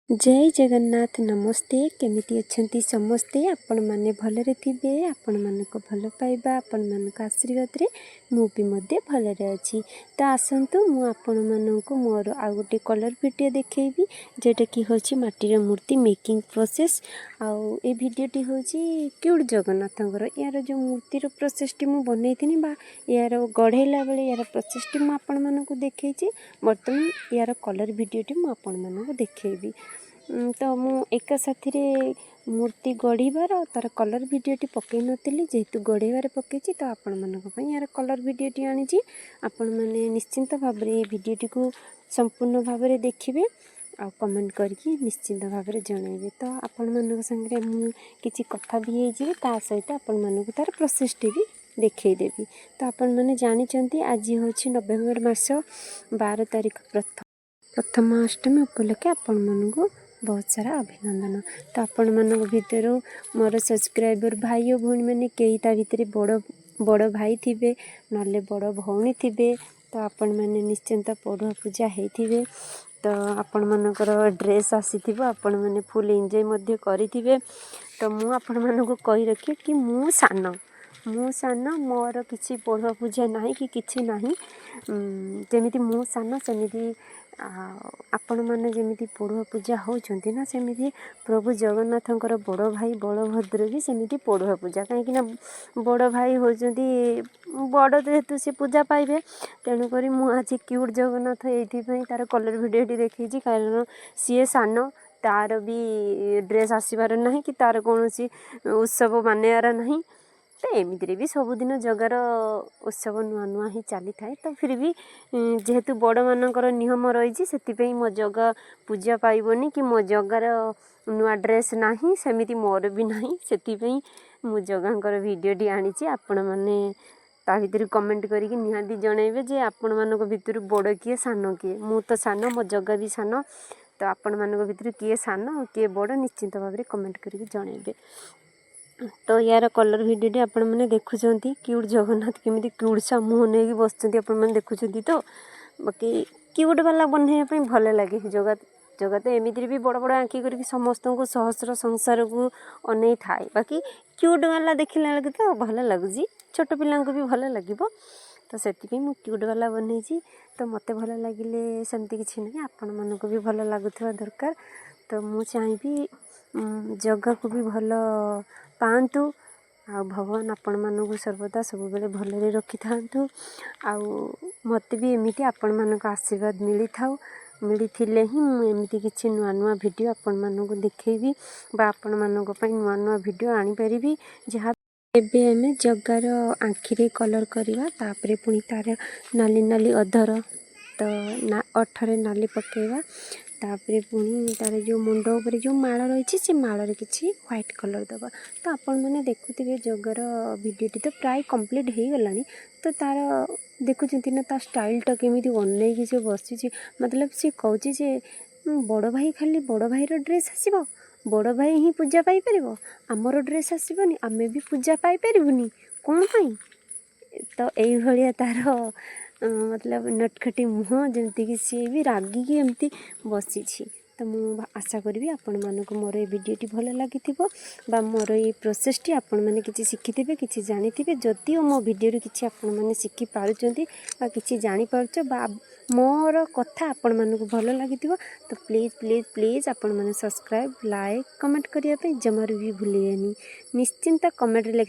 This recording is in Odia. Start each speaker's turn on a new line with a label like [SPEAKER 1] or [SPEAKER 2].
[SPEAKER 1] ଜୟ ଜଗନ୍ନାଥ, ନମସ୍ତେ। କେମିତି ଅଛନ୍ତି ସମସ୍ତେ? ଆପଣମାନେ ଭଲରେ ଥିବେ। ଆପଣମାନଙ୍କ ଭଲ ପାଇବା, ଆପଣମାନଙ୍କ ଆଶୀର୍ବାଦରେ ମୁଁ ବି ମଧ୍ୟ ଭଲରେ ଅଛି। ତ ଆସନ୍ତୁ, ମୁଁ ଆପଣମାନଙ୍କୁ ମୋର ଆଉ ଗୋଟେ କଲର୍ ଭିଡ଼ିଓ ଦେଖେଇବି, ଯେଉଁଟାକି ହେଉଛି ମାଟିର ମୂର୍ତ୍ତି ମେକିଂ ପ୍ରୋସେସ୍। ଆଉ ଏ ଭିଡ଼ିଓଟି ହେଉଛି କ୍ୟୁଟ୍ ଜଗନ୍ନାଥଙ୍କର। ଏହାର ଯେଉଁ ମୂର୍ତ୍ତିର ପ୍ରୋସେସ୍ଟି ମୁଁ ବନେଇଥିଲି ବା ଏହାର ଗଢ଼େଇଲା ବେଳେ ଏହାର ପ୍ରୋସେସ୍ଟି ମୁଁ ଆପଣମାନଙ୍କୁ ଦେଖେଇଛି, ବର୍ତ୍ତମାନ ଏହାର କଲର୍ ଭିଡ଼ିଓଟି ମୁଁ ଆପଣମାନଙ୍କୁ ଦେଖେଇବି। ତ ମୁଁ ଏକା ସାଥିରେ ମୂର୍ତ୍ତି ଗଢ଼ିବାର ତା'ର କଲର୍ ଭିଡ଼ିଓଟି ପକାଇ ନଥିଲି। ଯେହେତୁ ଗଢ଼ିବାରେ ପକାଇଛି, ତ ଆପଣମାନଙ୍କ ପାଇଁ ଏହାର କଲର୍ ଭିଡ଼ିଓଟି ଆଣିଛି। ଆପଣମାନେ ନିଶ୍ଚିନ୍ତ ଭାବରେ ଏ ଭିଡ଼ିଓଟିକୁ ସମ୍ପୂର୍ଣ୍ଣ ଭାବରେ ଦେଖିବେ ଆଉ କମେଣ୍ଟ କରିକି ନିଶ୍ଚିନ୍ତ ଭାବରେ ଜଣାଇବେ। ତ ଆପଣମାନଙ୍କ ସାଙ୍ଗରେ ମୁଁ କିଛି କଥା ବି ହେଇଯିବି, ତା ସହିତ ଆପଣମାନଙ୍କୁ ତା'ର ପ୍ରୋସେସ୍ଟି ବି ଦେଖେଇଦେବି। ତ ଆପଣମାନେ ଜାଣିଛନ୍ତି, ଆଜି ହେଉଛି ନଭେମ୍ବର ମାସ 12 ତାରିଖ। ପ୍ରଥମାଷ୍ଟମୀ ଉପଲକ୍ଷେ ଆପଣମାନଙ୍କୁ ବହୁତ ସାରା ଅଭିନନ୍ଦନ। ତ ଆପଣମାନଙ୍କ ଭିତରୁ ମୋର ସବସ୍କ୍ରାଇବର ଭାଇ ଓ ଭଉଣୀମାନେ କେହି ତା ଭିତରେ ବଡ଼ ବଡ଼ ଭାଇ ଥିବେ, ନହେଲେ ବଡ଼ ଭଉଣୀ ଥିବେ, ତ ଆପଣମାନେ ନିଶ୍ଚିନ୍ତ ପୋଢ଼ୁଆ ପୂଜା ହେଇଥିବେ। ତ ଆପଣମାନଙ୍କର ଡ୍ରେସ୍ ଆସିଥିବ, ଆପଣମାନେ ଫୁଲ୍ ଏନ୍ଜୟ ମଧ୍ୟ କରିଥିବେ। ତ ମୁଁ ଆପଣମାନଙ୍କୁ କହି ରଖେ କି ମୁଁ ସାନ, ମୁଁ ସାନ। ମୋର କିଛି ପୋଢ଼ୁଆ ପୂଜା ନାହିଁ କି କିଛି ନାହିଁ। ଯେମିତି ମୁଁ ସାନ, ସେମିତି ଆଉ ଆପଣମାନେ ଯେମିତି ପୋଢ଼ୁଆ ପୂଜା ହେଉଛନ୍ତି ନା, ସେମିତି ପ୍ରଭୁ ଜଗନ୍ନାଥଙ୍କର ବଡ଼ ଭାଇ ବଳଭଦ୍ର ବି ସେମିତି ପୋଢ଼ୁଆ ପୂଜା। କାହିଁକିନା ବଡ଼ ଭାଇ ହେଉଛନ୍ତି ବଡ଼, ଯେହେତୁ ସେ ପୂଜା ପାଇବେ। ତେଣୁକରି ମୁଁ ଆଜି କ୍ୟୁଟ୍ ଜଗନ୍ନାଥ ଏଇଥିପାଇଁ ତା'ର କଲର୍ ଭିଡ଼ିଓଟି ଦେଖେଇଛି, କାରଣ ସିଏ ସାନ, ତା'ର ବି ଡ୍ରେସ୍ ଆସିବାର ନାହିଁ କି ତା'ର କୌଣସି ଉତ୍ସବ ମାନିବାର ନାହିଁ। ତ ଏମିତିରେ ବି ସବୁଦିନ ଜଗାର ଉତ୍ସବ ନୂଆ ନୂଆ ହିଁ ଚାଲିଥାଏ। ତ ଫିର୍ ବି ଯେହେତୁ ବଡ଼ମାନଙ୍କର ନିୟମ ରହିଛି, ସେଥିପାଇଁ ମୋ ଜଗା ପୂଜା ପାଇବନି କି ମୋ ଜଗାର ନୂଆ ଡ୍ରେସ୍ ନାହିଁ, ସେମିତି ମୋର ବି ନାହିଁ। ସେଥିପାଇଁ ମୁଁ ଜଗାଙ୍କର ଭିଡ଼ିଓଟି ଆଣିଛି। ଆପଣମାନେ ତା ଭିତରୁ କମେଣ୍ଟ କରିକି ନିହାତି ଜଣାଇବେ ଯେ ଆପଣମାନଙ୍କ ଭିତରୁ ବଡ଼ କିଏ, ସାନ କିଏ। ମୁଁ ତ ସାନ, ମୋ ଜଗା ବି ସାନ। ତ ଆପଣମାନଙ୍କ ଭିତରୁ କିଏ ସାନ ଆଉ କିଏ ବଡ଼, ନିଶ୍ଚିନ୍ତ ଭାବରେ କମେଣ୍ଟ କରିକି ଜଣାଇବେ। ତ ୟାର କଲର୍ ଭିଡ଼ିଓଟି ଆପଣମାନେ ଦେଖୁଛନ୍ତି। କ୍ୟୁଟ୍ ଜଗନ୍ନାଥ କେମିତି କ୍ୟୁଟ୍ ସା ମୁହଁ ନେଇକି ବସିଛନ୍ତି, ଆପଣମାନେ ଦେଖୁଛନ୍ତି ତ? ବାକି କ୍ୟୁଟ୍ ବାଲା ବନେଇବା ପାଇଁ ଭଲ ଲାଗେ। ଜଗା ଜଗା ତ ଏମିତିରେ ବି ବଡ଼ ବଡ଼ ଆଖି କରିକି ସମସ୍ତଙ୍କୁ, ସହସ୍ର ସଂସାରକୁ ଅନେଇ ଥାଏ। ବାକି କ୍ୟୁଟ୍ ବାଲା ଦେଖିଲା ବେଳକୁ ତ ଭଲ ଲାଗୁଛି, ଛୋଟ ପିଲାଙ୍କୁ ବି ଭଲ ଲାଗିବ। ତ ସେଥିପାଇଁ ମୁଁ କ୍ୟୁଟ୍ ବାଲା ବନେଇଛି। ତ ମୋତେ ଭଲ ଲାଗିଲେ ସେମିତି କିଛି ନାହିଁ, ଆପଣମାନଙ୍କୁ ବି ଭଲ ଲାଗୁଥିବା ଦରକାର। ତ ମୁଁ ଚାହିଁବି ଜଗାକୁ ବି ଭଲ ପାଆନ୍ତୁ ଆଉ ଭଗବାନ ଆପଣମାନଙ୍କୁ ସର୍ବଦା ସବୁବେଳେ ଭଲରେ ରଖିଥାନ୍ତୁ। ଆଉ ମୋତେ ବି ଏମିତି ଆପଣମାନଙ୍କ ଆଶୀର୍ବାଦ ମିଳିଥାଉ। ମିଳିଥିଲେ ହିଁ ମୁଁ ଏମିତି କିଛି ନୂଆ ନୂଆ ଭିଡ଼ିଓ ଆପଣମାନଙ୍କୁ ଦେଖେଇବି ବା ଆପଣମାନଙ୍କ ପାଇଁ ନୂଆ ନୂଆ ଭିଡ଼ିଓ ଆଣିପାରିବି। ଯାହା ଏବେ ଆମେ ଜଗାର ଆଖିରେ କଲର୍ କରିବା, ତାପରେ ପୁଣି ତା'ର ନାଲି ନାଲି ଅଧର, ତ ନା ଓଠରେ ନାଲି ପକାଇବା। ତାପରେ ପୁଣି ତା'ର ଯେଉଁ ମୁଣ୍ଡ ଉପରେ ଯେଉଁ ମାଳ ରହିଛି, ସେ ମାଳରେ କିଛି ହ୍ୱାଇଟ୍ କଲର୍ ଦେବା। ତ ଆପଣମାନେ ଦେଖୁଥିବେ, ଜଗାର ଭିଡ଼ିଓଟି ତ ପ୍ରାୟ କମ୍ପ୍ଲିଟ୍ ହେଇଗଲାଣି। ତ ତା'ର ଦେଖୁଛନ୍ତି ନା, ତା ଷ୍ଟାଇଲ୍ଟା କେମିତି ଅନେଇକି ସେ ବସିଛି। ମତଲବ ସେ କହୁଛି ଯେ ବଡ଼ ଭାଇ, ଖାଲି ବଡ଼ ଭାଇର ଡ୍ରେସ୍ ଆସିବ, ବଡ଼ ଭାଇ ହିଁ ପୂଜା ପାଇପାରିବ, ଆମର ଡ୍ରେସ୍ ଆସିବନି, ଆମେ ବି ପୂଜା ପାଇପାରିବୁନି, କ'ଣ ପାଇଁ? ତ ଏଇଭଳିଆ ତା'ର ମତଲବ ନଟଖଟି ମୁହଁ, ଯେମିତିକି ସିଏ ବି ରାଗିକି ଏମିତି ବସିଛି। ତ ମୁଁ ଆଶା କରିବି ଆପଣମାନଙ୍କୁ ମୋର ଏ ଭିଡ଼ିଓଟି ଭଲ ଲାଗିଥିବ ବା ମୋର ଏଇ ପ୍ରୋସେସ୍ଟି ଆପଣମାନେ କିଛି ଶିଖିଥିବେ, କିଛି ଜାଣିଥିବେ। ଯଦିଓ ମୋ ଭିଡ଼ିଓରୁ କିଛି ଆପଣମାନେ ଶିଖିପାରୁଛନ୍ତି ବା କିଛି ଜାଣିପାରୁଛ ବା ମୋର କଥା ଆପଣମାନଙ୍କୁ ଭଲ ଲାଗିଥିବ, ତ ପ୍ଲିଜ୍, ପ୍ଲିଜ୍, ପ୍ଲିଜ୍ ଆପଣମାନେ ସବସ୍କ୍ରାଇବ୍, ଲାଇକ୍, କମେଣ୍ଟ କରିବା ପାଇଁ ଜମାରୁ ବି ଭୁଲିବେନି। ନିଶ୍ଚିନ୍ତ କମେଣ୍ଟରେ ଲେଖି